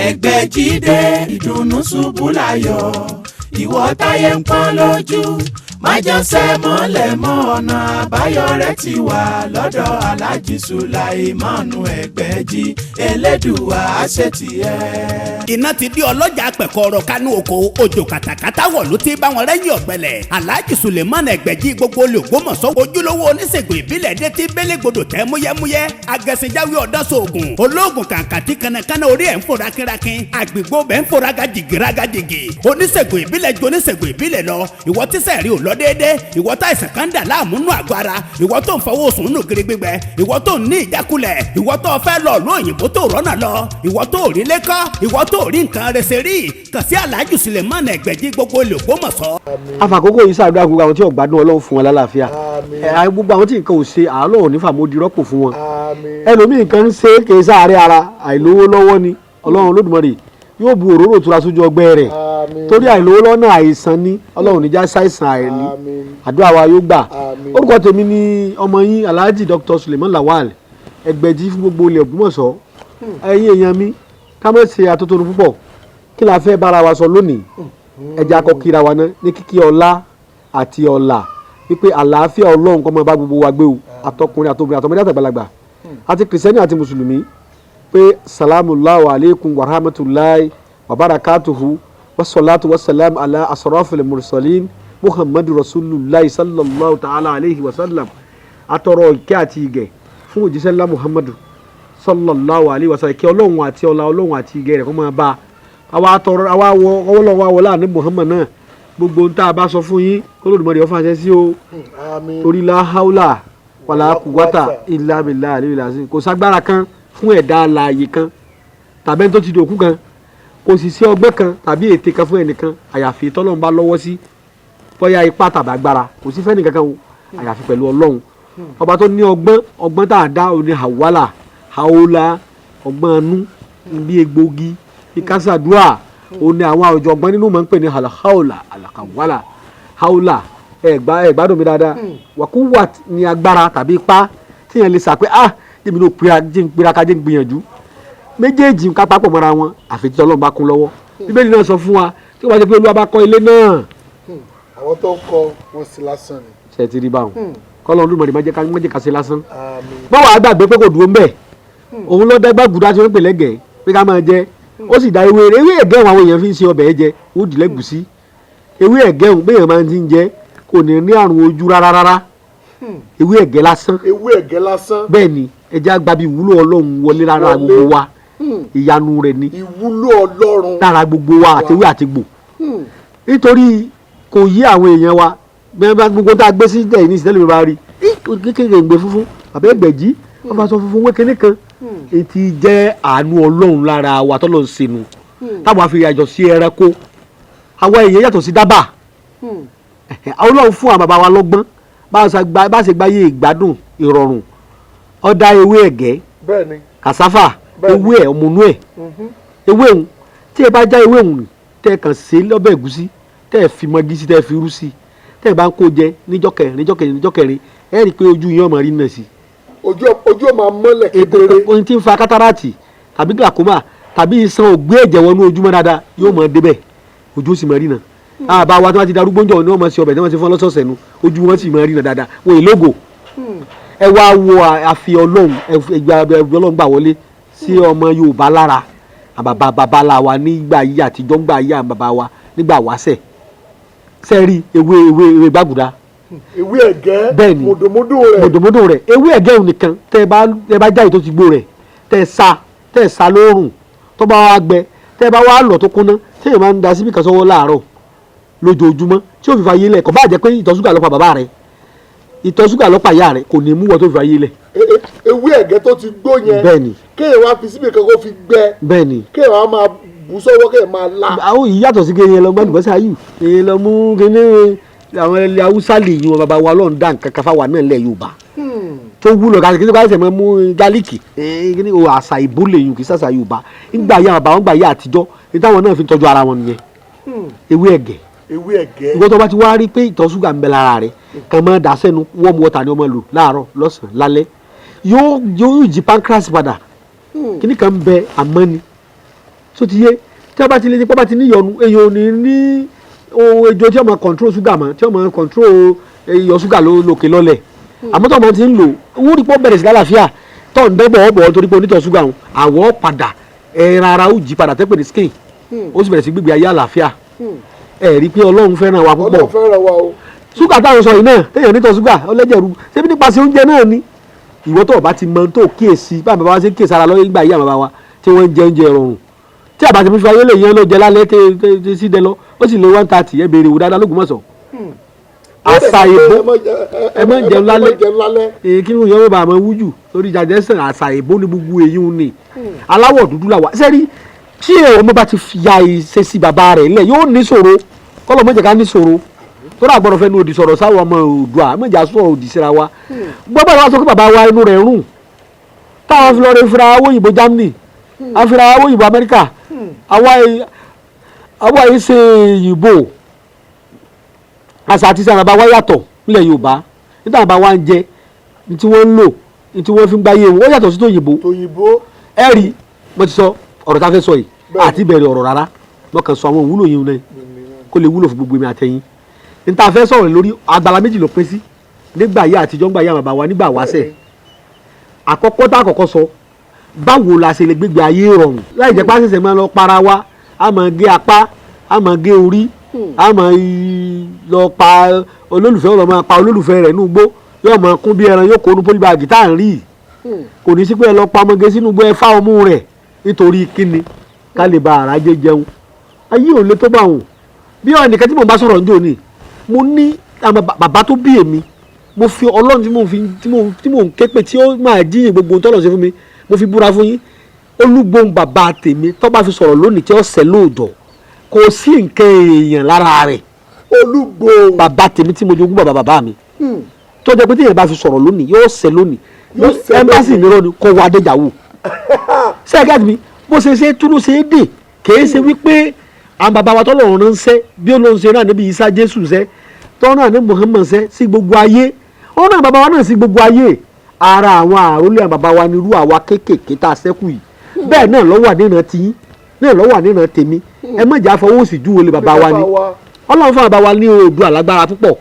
Ẹgbẹ́jídé ìdùnnú ṣubú láyọ̀, ìwọ táyé ń pọ́n lójú, májànsẹ́ mọ́lẹ̀ mọ́, ọ̀nà àbáyọ rẹ̀ ti wà lọ́dọ̀ Aláàjì Sùláìmánu Ẹgbẹ́jí, Elédùwà àṣetìẹ́. Iná ti di ọlọ́jà pẹ̀kọ́rọ̀ kánú oko, òjò kàtàkàtà wọ̀ ló ti bá wọn rẹ́yìn ọ̀gbẹ́lẹ̀. Alhaji Suleiman Ẹgbẹ̀jì gbogbo olùgbòmọ̀sọ́, ojúlówó oníṣègùn ìbílẹ̀ dé tí bélégbodò tẹ́ múyẹ́múyẹ́, agẹ̀sìnjáwé ọ̀dọ́sọ̀ọ̀gùn olóògùn kàǹkàtì, kànnàkànnà orí ẹ̀ ń fò rákínrákín, àgbègbè bẹ́ẹ̀ ń fò rágàjìgì rágàjìgì. Oníṣègùn ìbílẹ̀ ju oníṣègùn ìbílẹ̀ lọ. Ìwọ tíṣẹ̀ rí ò lọ déédé, ìwọ tá ìsàn kan dà láàmú nù àgọ́ ara, ìwọ tó ń fọwọ́ sùn nù gírí gbígbẹ, ìwọ tó ń ní ìjákulẹ̀, ìwọ tó fẹ́ lọ ló òyìnbó tó rọ́nà lọ, ìwọ tó rí lẹ́kọ́, ìwọ tó rí nǹkan rẹsẹ̀ rí, kàn sí Alhaji Suleiman Ẹgbẹ̀jì gbogbo olùgbòmọ̀sọ́. Afàkókò yìí ṣàdúrà, gbogbo àwọn tí ò gbádùn, Ọlọ́run fún wọn lálàáfíà. Ẹ gbogbo àwọn tí nǹkan ò ṣe, àárọ̀ òní fàmódi rọ́pò fún wọn. Ẹlòmíì nǹkan ń ṣe kì í sáàárẹ̀ ara, àìlówó lọ́wọ́ ni. Ọlọ́run Olódùmarè yóò bu òróró ìtura sójú ọgbẹ́ rẹ̀, torí àìlówó lọ́nà àìsàn ni. Ọlọ́run níjà ṣàìsàn àìní, àdúrà wa yóò gbà. Orúkọ tèmi ni ọmọ yín, Alhaji Dr. Suleiman Lawal Ẹgbẹ̀jì fún gbogbo ilẹ̀ Ògbómọ̀ṣọ́. Ẹ̀yin èèyàn mi, ká má ṣe àtótónu púpọ̀. Kí la fẹ́ bára wa sọ lónìí? Ẹja akọ kíra wa ná ní kíkí ọlá àti ọlà, wípé àlàáfíà Ọlọ́run kó máa bá gbogbo wa gbé o, àtọkùnrin, àtobìnrin, àtọmọdé, àtàgbàlagbà, àti kìrìsìtẹ́nì àti mùsùlùmí, pé salamu alaykum wa rahmatulahi wa barakatuhu, wasalaatu wasalam ala asrafil mursalin Muhammadu Rasulillah sallallahu ta'ala alayhi wa sallam. Atọrọ ìkẹ́ àti ìgẹ̀ fún òjíṣẹ́ ńlá Muhammadu sallallahu alayhi wa sallam. Ìkẹ́ Ọlọ́run àti ọlá Ọlọ́run àti ìgẹ̀ rẹ̀ kó máa bá a. Àwa atọrọ, àwa wọ ọwọ́lọ́wọ́ àwọ̀ láàánú Muhammad náà. Gbogbo ń tá a bá sọ fún yín, kó Olódùmarè ó fàṣẹ sí o, torí la haula wàlá quwwata illa billahi àlè ìlàsìn. Kò ságbára kan fún ẹ̀dá alààyè kan tàbí ẹni tó ti dòkú kan, kò sì sí ọgbẹ́ kan tàbí ète kan fún ẹnìkan, àyàfi tọ́lọ́run bá lọ́wọ́ sí, bóyá ipá tàbí agbára, kò sí fẹ́ni kankan o, àyàfi pẹ̀lú Ọlọ́run ọba tó ní ọgbọ́n. Ọgbọ́n tá a dá òní hawala haola, ọgbọ́n anú bí egbògi ìkásàdúà, òní àwọn ọ̀jọ̀gbọ́n nínú máa ń pè ní alhaula alakawala haula. Ẹ gbádùn mi dáadáa. Wàkúwà ní agbára tàbí ipá tíyẹn lè sà pé, ah, jẹ́mi ló pera, jẹ́ ń pera ká jẹ́ ń gbìyànjú méjèèjì ká papọ̀ mọ́ra wọn, àfi tí Ọlọ́run bá kún lọ́wọ́. Bíbélì náà sọ fún wa, tí wọ́n bá ti pé Olúwa bá kọ́ ilé náà, àwọn tó ń kọ́ wọn sí lásán ni. Ṣe ti rí báwọn? Kọ́lọ́ Olódùmarè má jẹ́ ká ṣe lásán. Àmín. Bọ́ wàá gbàgbé pé kò dúró ń bẹ̀. Òun ló dẹ́gbà gùdá tí wọ́n ń pè lẹ́gẹ̀ẹ́ pé ká máa jẹ. Ó sì dá ewé ewé ẹ̀gẹ́ wọn, àwọn èèyàn fi ń ṣe ọbẹ̀ jẹ, ó dì lẹ́gùsí. Ewé ẹ̀gẹ́ òun béèyàn máa ti ń jẹ, kò ní ní àrùn ojú rárá rárá. Ewé ẹ̀gẹ́ lásán. Ewé ẹ̀gẹ́ lásán. Bẹ́ẹ̀ ni. Ẹjẹ́ àgbàbí ìwúlò Ọlọ́run wọlé lára Wọlé. gbogbo wa. Ìyanu rẹ̀ ni. Ìwúlò Ọlọ́run. Lára gbogbo wa, àtewé àtegbò, nítorí kò yí àwọn èèyàn wa bí wọ́n bá gbogbo tá a gbé sí ìdẹ̀ ní ìsìtẹ́lẹ̀ mi bá rí kékeré ń gbé funfun àbẹ́ Ẹgbẹ̀jì, wọ́n bá sọ funfun wé kinní kan, etí jẹ́ àánú Ọlọ́run lára wa tọ́lọ́ ń senu táwọn afi yàtọ̀ sí ẹranko. Àwa èèyàn yàtọ̀ sí dábà. Ọlọ́run fún àwọn bàbá wa lọ́gbọ́n bá a ṣe gbáyé ìgbádùn ìrọ̀rùn. Ó dá ewé ẹ̀gẹ́, kàsáfà, ewé ẹ̀, ọmọnú ẹ̀, ewé òun. Tí ẹ bá já ewé òun, tẹ́ ẹ kàn sí lọ́bẹ̀ ẹ̀gúsí, tẹ́ ẹ fi mọ́gí sí, tẹ́ ẹ fi irú sí, tẹ́ ẹ bá ń kó jẹ níjọ́ kẹrin, níjọ́ kẹrin, níjọ́ kẹrin, ẹ rí i pé ojú yín ọmọ rí náà sí. Ojú ò máa mọ́lẹ̀ kedere. Ohun tí ń fa cataract tàbí glaucoma tàbí iṣan ògbé ẹ̀jẹ̀ wọnú ojúmọ́ dáadáa yóò mọ̀ débẹ̀, ojú ó sì mọ̀ rí náà. Àbá wa tí wọ́n ti darúgbó ń jọ ní wọ́n mọ̀ sí ọbẹ̀ tí wọ́n ti fọ́n lọ́sọ̀ọ̀sẹ̀ nu, ojú wọn sì mọ̀ rí náà dáadáa, wọn èlógo. Ẹ wá wo àfi Ọlọ́run, ẹgbẹ́ Ọlọ́run gbà wọlé sí ọmọ Yorùbá lára. Àbàbà bàbá la wa nígbà yí àtijọ́, ńgbà yí àwọn bàbá wa nígbà wáṣẹ̀ sẹ́ẹ̀rí ewé gbàgùdà. Ewé ẹ̀gẹ́. Bẹ́ẹ̀ni. Mòdòmódò rẹ̀. Mòdòmódò rẹ̀, ewé ẹ̀gẹ́ òun nìkan, tẹ́ ẹ bá jáde tó ti gbó rẹ̀, tẹ́ ẹ sá lóòrùn, tó bá wá gbẹ, tẹ́ ẹ bá wá lọ̀ tó kúnná, tí èèyàn máa ń da síbì kan sọ́wọ́ láàárọ̀ lójoojúmọ́ tí ó fi fa yé lẹ̀, kò bá jẹ́ pé ìtọ̀ ṣúgà ló pa bàbá rẹ̀, ìtọ̀ ṣúgà ló pa ìyá rẹ̀, kò ní mú wọ́n tó fi fa yé lẹ̀. Ewé ẹ̀gẹ́ tó ti gbó yẹn? Bẹ́ẹ̀ni. Kéèyàn wá fi síbi kan kó fi gbẹ? Bẹ́ẹ̀ni. Kéèyàn wá máa bù sọ́wọ́, kéèyàn máa la? Àwọn yìí yàtọ̀ sí kéèyàn lọ gbọ́dọ̀ bọ́sẹ̀ ayù, èyí lọ mú kíní àwọn ilẹ̀ Haúsá lè yún wọn. Bàbá wa Ọlọ́run dá nǹkan kan fáwa náà lẹ̀ Yorùbá tó wúlò ká kí ní ká mú garlic kíní o. Àṣà ìbò lè yùn, kì í ṣàṣà Yorùbá. Ńgbà yà bàbá wọn gbà yà àtijọ́ ní táwọn náà fi ń tọ́jú ara wọn nìyẹn, ewé ẹ̀gẹ́. Ewé ẹ̀gẹ́. Ìwọ tó bá ti wá rí pé ìtọ̀ ṣúgà ń bẹ lára rẹ̀, kàn máa dà sẹ́nu. Warm water ni wọ́n máa lò láàárọ̀, lọ́sàn-án, lálẹ́. Yóò jí pancreas padà. Kíní kan ń bẹ àmọ́ ni So ti yé, tí a bá ti lè ní pápá ti níyọnu, èyàn ò ní ní ohun ejò tí ó máa control ṣúgà mọ́, tí ó máa control iyọ̀ ṣúgà lókè lọ́lẹ̀. Àmọ́ tó ọmọ ti ń lò wọ́n rí pọ́ bẹ̀rẹ̀ sí lálàáfíà tó ń dẹ́gbọ̀ ọ̀bọ̀ torí pé onítọ̀ ṣúgà òun àwọ̀ padà, ẹran ara ó jí padà tẹ́pẹ̀ ní skin, ó sì bẹ̀rẹ̀ sí gbígbé ayé àlàáfíà. Ẹ rí i pé Ọlọ́run fẹ́ràn wa púpọ̀. Ọlọ́run fẹ́ràn wa o. Ṣúgà táwọn sọ yìí náà, téèyàn nítọ̀ ṣúgà ọlẹ́jẹ̀ ru, ṣébi nípasẹ̀ oúnjẹ náà ni. Ìwọ tó o bá ti mọ tó kíyèsí bá bàbá wa ṣe ń kíyèsí ara lọ́wọ́ nígbà yí àwọn bàbá wa tí wọ́n ń jẹ oúnjẹ rọrùn, tí àbá ti fi ayé lè yẹn ló jẹ lálẹ́ tẹ sí dẹ lọ, ó sì lé 1:30. Ẹ béèrè wò dáadáa l'Ógbómọ̀ṣọ́. Àṣà ìbò, ẹ má jẹun lálẹ́. Ẹ má jẹun lálẹ́. Èyí kí wọ́n yọ bá àmọ́ wújù lórí digestion. Àṣà ìbò ní gbogbo èyí ń ní aláwọ̀ dúdú làwà sẹ́rí. Tí ọmọ bá ti fi ya ìṣesí bàbá rẹ̀ lẹ̀, yóò ní ṣòro. Kọ́lọ̀ mọ̀jẹ̀ ká ní ṣòro tó rà gbọ́dọ̀ fẹ́ nu òdì sọ̀rọ̀ sáwọn ọmọ Oòduà, mọ̀jà sọ̀rọ̀ òdì síra wa. Gbọ́dọ̀ wá sọ pé bàbá wa inú rẹ̀ rùn, táwọn fi lọ rẹ fira owó òyìnbó Germany, àfira owó òyìnbó Amẹ́ríkà. Àwa yìí ṣe òyìnbó. Àṣà àti sàrànbá wa yàtọ̀ nílẹ̀ Yorùbá. Nígbà bàbá wa ń jẹ ní tí wọ́n ń lò, ní tí wọ́n fi ń gbáyé wọn, ó yàtọ̀ sí tòyìnbó. Tòyìnbó. Ẹ rí, mo ti sọ ọ̀rọ̀ tá a fẹ́ sọ yìí àti ìbẹ̀rẹ̀ ọ̀rọ̀ rárá, mo kàn sọ àwọn òwúlò yìí náà kó lè wúlò fún gbogbo èmi àtẹ̀yìn. Ní tá a fẹ́ sọ̀rọ̀ lórí, agbára méjì ló pín sí nígbà yá àtijọ́, nígbà yá bàbá wa, nígbà wáṣẹ̀. Àkọ́kọ́ tá a kọ́kọ́ sọ, báwo la ṣe lè gbégbé ayé rọrùn láì jẹ́ pàṣẹsẹ̀ máa lọ para wa, a máa gé apá, a máa gé orí, a máa lọ pa olólùfẹ́, ó lọ máa pa olólùfẹ́ rẹ̀ nínú igbó, yóò máa kún bí ẹran, yóò kó nu pólíbàgì tá à ń rí. Kò ní sí pé ẹ lọ pa ọmọge sínú igbó, ẹ fá ọmú rẹ̀ nítorí kíni? Ká lè ba àràjẹ jẹun. Ayé ò lè tó bá wọn. Bí ọ nìkan tí mò ń bá sọ̀rọ̀ njó ni mo ní àwọn bàbá tó bí èmi, mo fi Ọlọ́run tí mò ń fi tí mò ń ké pè, tí ó máa jíyìn gbogbo ohun tọ́lọ̀ ṣe fún mi, mo fi búra fún yín. Olúgbòhùn bàbá tèmi tó bá fi sọ̀rọ̀ lónìí tí ó ṣẹ lóòjọ́, kò sí nǹkan èèyàn lára rẹ̀. Olúgbòhùn. Bàbá tèmi tí mo jogún bàbá bàbá mi, tó jẹ́ pé tí èèyàn bá fi sọ̀rọ̀ lónìí, yóò ṣẹ lónìí. Yóò ṣẹ. Ẹ́mbásì mi rọ́ ni kò wá adéjàwó sẹ́ẹ̀gá mi bó ṣe ṣe túnú ṣe é dè. Kìí ṣe wípé àwọn bàbá wa tọ́lọ́run ránṣẹ́ bí ó lóun ṣe náà níbi Isa Jésù ṣẹ́ tọ́ náà ní Muhammad ṣẹ́ sí gbogbo ayé, ó náà bàbá wa náà sí gbogbo ayé. Ara àwọn àrólé àwọn bàbá wa ní irú àwa kéékèèké tá a ṣẹ́kù yìí, bẹ́ẹ̀ náà ló wà níran tiyín, náà ló wà níran tèmi. Ẹ má jẹ́ àfọwọ́sì júwe lé bàbá wa ni. Ọlọ́run fún bàbá wa ní Oòduà lágbára púpọ̀.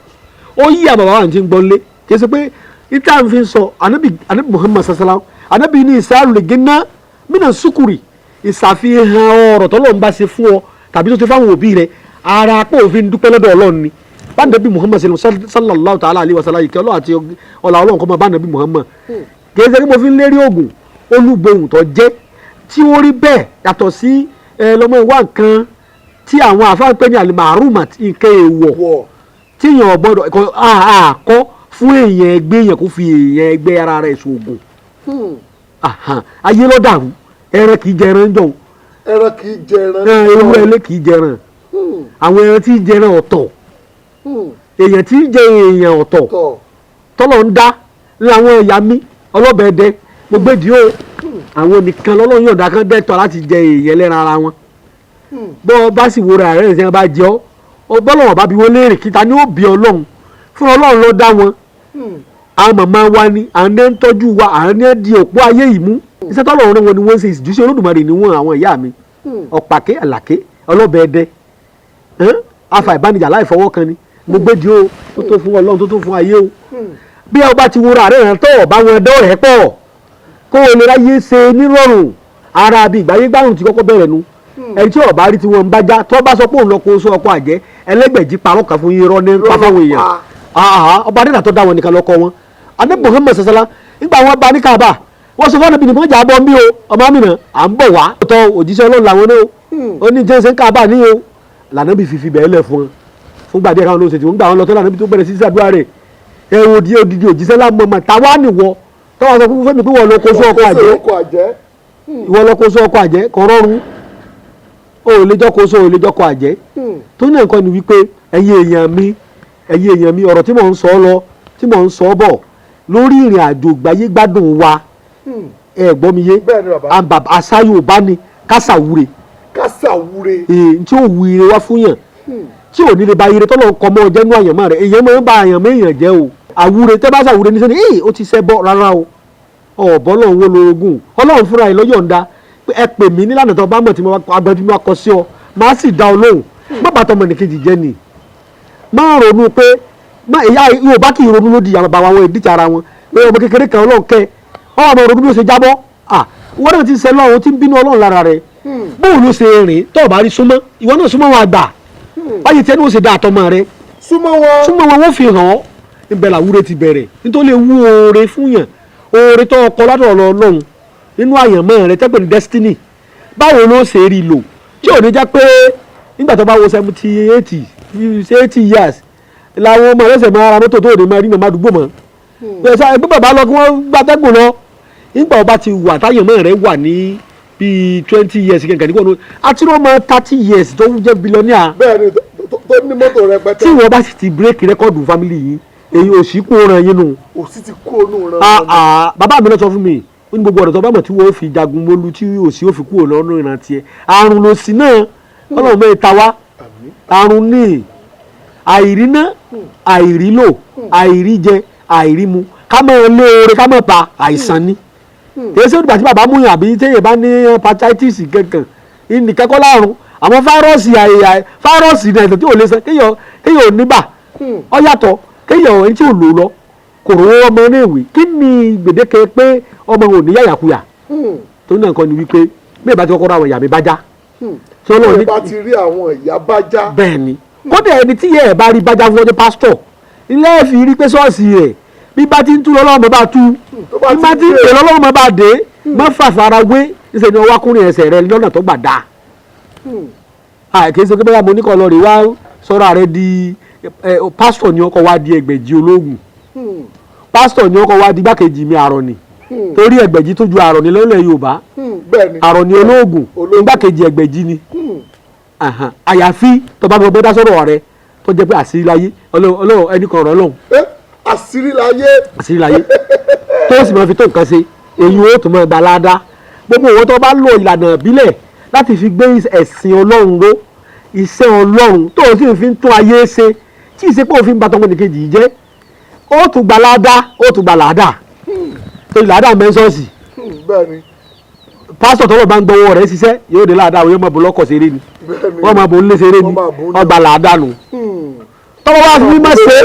Ó yí àwọn bàbá wa ti ń gbọ́ lé. Kì í ṣe pé ìta ń fi sọ anabi anabi Muhammad sallam, anabi ní ìsáàlù lè gé ná mínà sukuri, ìṣàfihàn ọ̀rọ̀ tọ́lọ́run bá ṣe fún ọ tàbí tó ṣe fáwọn òbí rẹ, ara pé òfin dúpẹ́ lọ́dọ̀ Ọlọ́run ni. Bá nàbí Muhammad sallallahu ta'ala alayhi wa sallam, ìkẹ́ Ọlọ́run àti ọlá Ọlọ́run kọ́ máa bá nàbí Muhammad. Kì í ṣe kí mo fi ń lérí oògùn olúgbòhùn tó jẹ́ tí ó rí bẹ́ẹ̀, yàtọ̀ sí ẹ lọ́mọ ìwà nǹkan tí àwọn àfáà ń pè ní alimarumat, nǹkan èèwọ̀ Wọ̀. tí èèyàn gbọ́dọ̀ àkọ́ fún èèyàn ẹgbẹ́ èèyàn kó fi èèyàn ẹgbẹ́ ara rẹ̀ ṣoògùn. Ayé ló dàrú. Ẹran kì í jẹ ẹran jọ̀hún. Ẹran kì í jẹ ẹran. Ẹran ewúrẹ́ ilé kì í jẹ ẹran. Àwọn ẹran tí í jẹ ẹran ọ̀tọ̀, èèyàn tí í jẹ èèyàn ọ̀tọ̀. Tọ̀. Tọ́lọ̀ ń dá láwọn ẹ̀yà mi ọlọ́bẹ̀ẹ́dẹ gbogbo èdè o, àwọn nìkan lọ́lọ́run yọ̀ǹda kan dẹ́tọ̀ láti jẹ èèyàn ẹlẹ́ran ara wọn. Bọ́ ọ bá sì wo ra rẹ̀ ṣe bá jẹ ọ́ ọ, bọ́lọ̀ bá bí wọ́n léèrè kíta ni ó bí Ọlọ́run fún Ọlọ́run ló dá wọn. Àwọn màmá wa ni àwọn ní ń tọ́jú wa, àwọn ní ń di òpó ayé yìí mú. Iṣẹ́ tọ́lọ́run rán wọn ni wọ́n ń ṣe. Ìjúṣe Olódùmarè ni wọ́n. Àwọn ìyá mi ọ̀pàké àlàké ọlọ́bẹ̀ẹ́dẹ afa ìbánijà láì fọwọ́ kan ni mo gbé di o, tó tó fún Ọlọ́run, tó tó fún ayé o. Bí ọba ti wúra rẹ̀ rẹ̀ tọ́ ọba wọn dọ́rẹ̀ẹ́ pọ̀ kó o lè ráyé ṣe nírọ̀rùn ara bí ìgbáyé gbárùn ti kọ́kọ́ bẹ̀rẹ̀ nu. Ẹni tí ọba rí tí wọ́n ń bá já, tó bá sọ pé òun lọ kó sọ ọkọ àjẹ́ ẹlẹ́gbẹ̀jì parọ́ kan fún yín, irọ́ ní pa fáwọn èèyàn. Ọba adéǹda tó dá wọn nìkan lọ́kọ wọn. Adé Muhammad sasala, nígbà wọn bá ní Kaaba, wọ́n sọ fún ọ̀nà bìnnìkan jà bọ́ ń bí o, ọmọ amínà à ń bọ̀ wá tọ́ òjíṣẹ́ Ọlọ́run làwọn náà ó ní jẹ́ ṣe ń Kaaba ní o. Lànà bí fífi bẹ́ẹ̀ lẹ̀ fún wọn fúngbà díẹ̀ káwọn ló ṣe tí wọ́n gbà wọn lọ tó lànà bí tó bẹ̀rẹ̀ sí sàdúrà rẹ̀. Ẹ wo di odidi òjíṣẹ́ lámọ̀mọ̀ táwa nìwọ tọ́wọ́ sọ fún Fẹ́mi pé wọ́n lọ kó sún ọkọ àjẹ́. Ọkọ àjẹ́. Ìwọ lọ kó sún ọkọ àjẹ́, kò rọrùn o. Ò lè jọ́ kó sún, o lè jọ́ kó àjẹ́. Tó ní nǹkan ni wípé ẹ̀yin èèyàn mi, ẹ̀yin èèyàn mi, ọ̀rọ̀ tí mò ń sọ lọ, tí mò ń sọ bọ̀ lórí ìrìn àjò ìgbáyé gbádùn wa, ẹ gbọ́ mi yé? Bẹ́ẹ̀ ni, bàbá. Àṣà Yorùbá ni kásàwúre. Kásàwúre. Èyí tí ó wu ire wá fún yàn, tí ò ní lè ba ire tọ́lọ̀ kọ́ mọ́ ọjẹ́ nú àyànmọ́ rẹ̀. Èèyàn máa ń ba àyànmọ́ èèyàn jẹ́ o. Àwúre tẹ́ bá ṣàwúre ní sẹ́ni èyí ó ti ṣẹ́ bọ́ rárá o, ọ̀bọ Ọlọ́run wo lorogún Ọlọ́run fúnra ẹ̀ lọ́yọ̀ǹda. Ẹ pè mí nílànà tó bá mọ̀ tí mo bá agbẹ́bí máa kọ sí ọ, máa sì dá ọ lóhùn. Má bàtọ́ ọmọ nìkejì jẹ́ ni. Má ronú pé má ìyá Yorùbá kì í ronú lódì àwọn bàbá wọn ìdíje ara wọn pé ọmọ kékeré kan Ọlọ́run kẹ ọ ọmọ ronú bí ó ṣe jábọ́. À wọ́n náà ti ń sẹ́ lọ́run, tí ń bínú Ọlọ́run lára rẹ̀. Bóun ló ṣe rìn tó o bá rí súnmọ́ ìwọ náà, súnmọ́ wọn àgbà báyìí tí ẹni ó ṣe dá àtọmọ rẹ Súnmọ́ wọn. Súnmọ́ wọn, wọ́n fi hàn ọ́. Ibẹ̀ làwúre ti bẹ̀rẹ̀, nítorí lè wú oore fún yàn, oore tó ọkọ látọ̀ ọ̀rọ̀ Ọlọ́run nínú àyànmọ́ rẹ tẹ́pẹ̀ ní destiny. Báwo ló ṣe rí lò tí ò ní jẹ́ pé nígbà tó bá wo 70, 80, 80 years làwọn ọmọ ẹlẹ́sẹ̀ máa ra mọ́tò tó ò ní máa rí màmá àdúgbò mọ́? Ẹgbẹ́ bàbá lọ kí wọ́n gbàtẹ́gùn lọ. Nígbà ọba ti wà táyànmọ́ rẹ wà ní bíi 20 years kankan nígbà wọn àti wọn mọ 30 years tó jẹ́ billionaire. Bẹ́ẹ̀ ni, tó ní mọ́tò rẹpẹtẹ. Tí wọ́n bá sì ti break record family yìí, èyí òsì kú ọ̀ràn yín nù. Òsì ti kú onú ràn. Ah, ah, bàbá mi lọ sọ fún mi, ó ní gbogbo ọ̀rọ̀ tó bá mọ̀ tí wọ́n fi jagun mólú tí òsì ó fi kúrò lọ́nà ìrántí ẹ̀, àrùn lòsì náà Ọlọ́run mẹ́ta ta wá. Àrùn ní àìríná, àìrílò, àìríjẹ, àìrímu, ká mọ̀ lé oore, ká mọ̀ pa àìsàn ni. Kìí ṣe ìgbà tí bàbá mú yàn àbí téèyàn bá ní hepatitis kankan ìnìkan kọ́ láàrùn. Àwọn fáírọ́ọ̀sì, fáírọ́ọ̀sì ní ẹ̀sẹ̀ tí ò lè sàn, kéèyàn ò níbà ọ yàtọ̀, kéèyàn ẹni tí ò lò lọ kò rówó ọmọ iléèwé. Kí ni gbèdéke pé ọmọ ò ní yàyàkuyà tó náà kọ́ ni wípé bí ẹ bá ti kọ́kọ́ ra àwọn ìyá mi bá já tí Ọlọ́run Bí bá ti rí àwọn ìyá bá já. Bẹ́ẹ̀ ni, kódà ẹni tí yẹ ẹ̀ bá rí bájá fún ọjọ́ pásítọ̀ ilé ẹ̀ fi rí pé ṣọ́ọ̀ṣì rẹ̀ bí bá ti ń tú lọ́lọ́run bá tú, Tó bá bí bá ti ti ń ń dè lọ́lọ́run bá dé. Má fàfara wé níṣẹ́ ni ọwọ́ akúnrin ẹsẹ̀ rẹ lọ́nà tó gbà dáa. Kì í ṣe pé bóyá mo ní kọ́ lọ rè wá sọ́ra rẹ di pásítọ̀ ni ọkọ̀ wá di ẹgbẹ̀jì ológun, pásítọ̀ ni ọkọ̀ wá di igbákejì mi àrọ̀ ni, torí ẹgbẹ̀jì tó ju àrọ̀ ni lọ́lẹ̀ Yorùbá. Bẹ́ẹ̀ ni. Àrọ̀ ni ológun. Ológun. Igbákejì ẹgbẹ̀jì ni. Àyàfi tó bá gbọ́ dá sọ̀rọ̀ rẹ tó jẹ́ pé àṣírí láyé Ọlọ́run ẹnì kan ọ̀rọ̀ Ọlọ́run. Àṣírí láyé. Àṣírí láyé tó sì máa fi tó nǹkan ṣe, èyí ó tún máa gba láàdá. Gbogbo òwò tó bá lo ìlànà ìbílẹ̀ láti fi gbé ẹ̀sìn Ọlọ́run ró, iṣẹ́ Ọlọ́run tó o sì fi ń tún ayé ṣe, tí ìṣe pé òfin bàtọ́ ọmọnìkejì yìí jẹ́, ó tún gba láàdá, ó tún gba làádá, torí làádá mẹ́sọ̀ọ̀sì. Bẹ́ẹ̀ ni. Pásítọ̀ tọ́lọ̀ bá ń gbọ́wọ́ rẹ̀ ṣiṣẹ́ yóò dé láàdá, yóò máa bọ̀ lọ́kọ̀ ṣeré ni. Bẹ́ẹ̀ ni. Wọ́n máa bọ̀ nílé ṣeré ni. Wọ́n máa bọ̀ ní. Ọgbà làádá nù. Tọ́wọ́ bá fi mímọ́ ṣe é,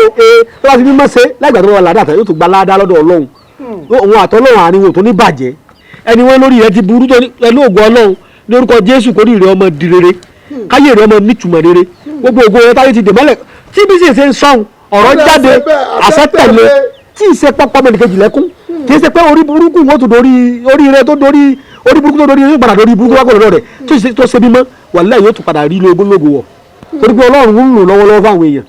tọ́wọ́ bá fi mímọ́ ṣe láìgbà tó bá wà làádá tán, yóò tún gba láàdá lọ́dọ̀ Ọlọ́run. Òun àtọ́lọ́run àárín wọn tó ní bàjẹ́. Ẹni wọn lórí rẹ ti burú tó ní pẹ̀lú ògùn Ọlọ́run ní orúkọ Jésù, kórìí rẹ ọmọ di rere, káyé rẹ ọmọ nítumọ̀ rere, gbogbo ògo rẹ táyé ti dè mọ́lẹ̀ tí bí sì ṣe ń sọ̀hún ọ̀rọ̀ Ọ̀rọ̀ jáde àṣẹ bẹ́ẹ̀, àṣẹ àṣẹ tẹ̀lé tẹ̀lé. Tí ì ṣe pọ́pọ́ mẹ́nìkejì lẹ́kún, kì í ṣe pé orí burúkú wọn tó dorí orí rẹ, tó dorí orí burúkú, tó dorí yóò padà dorí burúkú wákò lọ́dọ̀ rẹ̀ tó ṣe tó ṣe bímọ wàláhì yóò tún padà rí lógólógó wọ̀, torí pé Ọlọ́run ń lò lọ́wọ́lọ́wọ́ fáwọn èèyàn.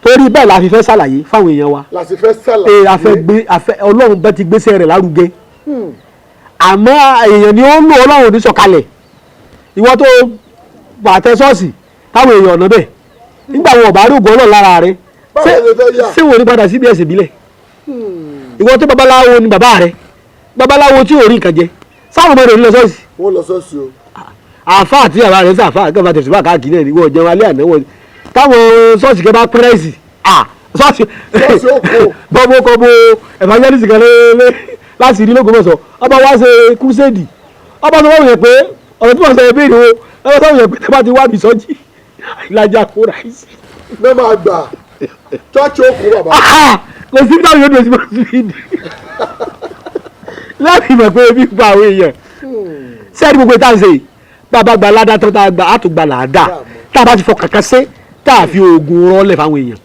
Torí bẹ́ẹ̀ la fi fẹ́ ṣàlàyé fáwọn èèyàn wa. La sì fẹ́ ṣàlàyé. Ee, afẹ́ gbé afẹ́ Ọlọ́run bẹ́ẹ̀ ti gbéṣẹ́ rẹ̀ lárugẹ, àmọ́ èèyàn ni ó ń lò. Ọlọ́run ò ní sọ̀kalẹ̀. Ìwọ tó pàtẹ ṣọ́ọ̀ṣì táwọn èèyàn ọ̀nà bẹ́ẹ̀ nígbà wọn ò bá rí ògùn Ọlọ́run lára rẹ, Báwo ló fẹ́ yà? ṣé wọn ò ní padà síbi ẹ̀sìn ìbílẹ̀? Ìwọ tó babaláwo ni bàbá rẹ, babaláwo tí ò rí nǹkan jẹ, sáwọn ọmọ rẹ ní lọ ṣọ́ọ̀ṣì? Wọ́n lọ ṣọ́ọ̀ṣì o. Àáfàá àti bàbá rẹ sàáfàá kẹfà tẹ̀síwá káàkiri ẹ̀ ní wọ́n jẹun alẹ́ àná wọ́n táwọn ṣọ́ọ̀ṣì kẹ bá pírẹ́sì ṣọ́ọ̀ṣì. Ṣọ́ọ̀ṣì ó kó. Bọ́bọ́ kọ́ bó evangelist kan lé láti rí lÓgbómọ̀ṣọ́, ọba wá ṣe crusade, ọba tó wọ́n yẹ pé ọ̀rọ̀ tí wọ́n sọ yẹ béèrè o, ọba tó wọ́n yẹ pé tẹ́ bá ti wá mi sọ́jí ìlàjà kó ráìsì. Náà máa gbà ṣọ́ọ̀ṣì ó kó bàbá. Kò sí táwọn yóò dùn sí sí ìdí láti mọ̀ pé ebi ń pa àwọn èèyàn sẹ́ẹ̀dì. Gbogbo ìta ń ṣe yìí, bàbá gba ládá tó tá a gba, á tún gba làádá tá a bá ti fọ kankan ṣe, tá a fi oògùn rọ́lẹ̀ fáwọn èèyàn.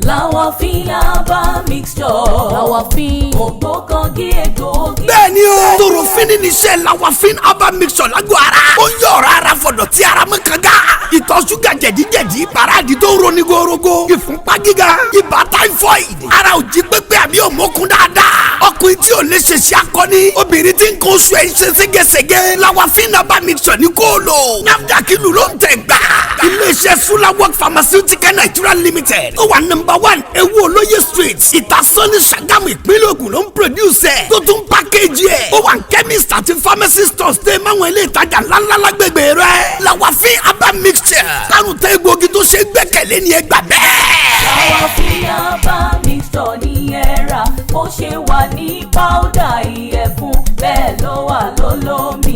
Làwàfin herbal mixture. Làwàfin ògbókangí egbòogi. Bẹ́ẹ̀ni o, torofin ní iṣẹ́ Lawafin herbal mixture lágọ̀ ara. Ó ń yọ ọ̀rọ̀ ara fọ̀dọ̀ tí ara mọ́ kanga. Ìtọ̀ ṣúgà, jẹ̀díjẹ̀dí, paráàdì tó ń roni gorogo, ìfúnpá gíga, ibà typhoid, ara ò jí pépé àbí òmókun dáadáa, ọkùnrin tí ò lè ṣe ṣe akọni, obìnrin tí ń kó oṣù ẹ̀ ń ṣe ségesège, Lawafin herbal mixture ní kó lò. NAFDAC ìlú ló ń tẹ̀ gbà. Iléeṣẹ́ Sulawok Pharmaceutical Nigeria Limited ó wà number 1 Ewu Olóye Street, Ìtasọ́ní, Ṣàgámù, ìpínlẹ̀ Ògùn ló ń produce ẹ̀ tó tún package ẹ̀. Ó wà ní chemist àti pharmacy stores tẹ́ máwọn ilé ìtajà ńláńlá lágbègbè rẹ̀. Lawafin herbal mixture, kárùn tẹ́ egbòogi tó ṣe é gbẹ́kẹ̀lé ni, ẹ gbà bẹ́ẹ̀. Làwàfin herbal mixture ní ẹ rà. Bó ṣe wà ní powder ìyẹ̀fun, bẹ́ẹ̀ ló wà lólómi.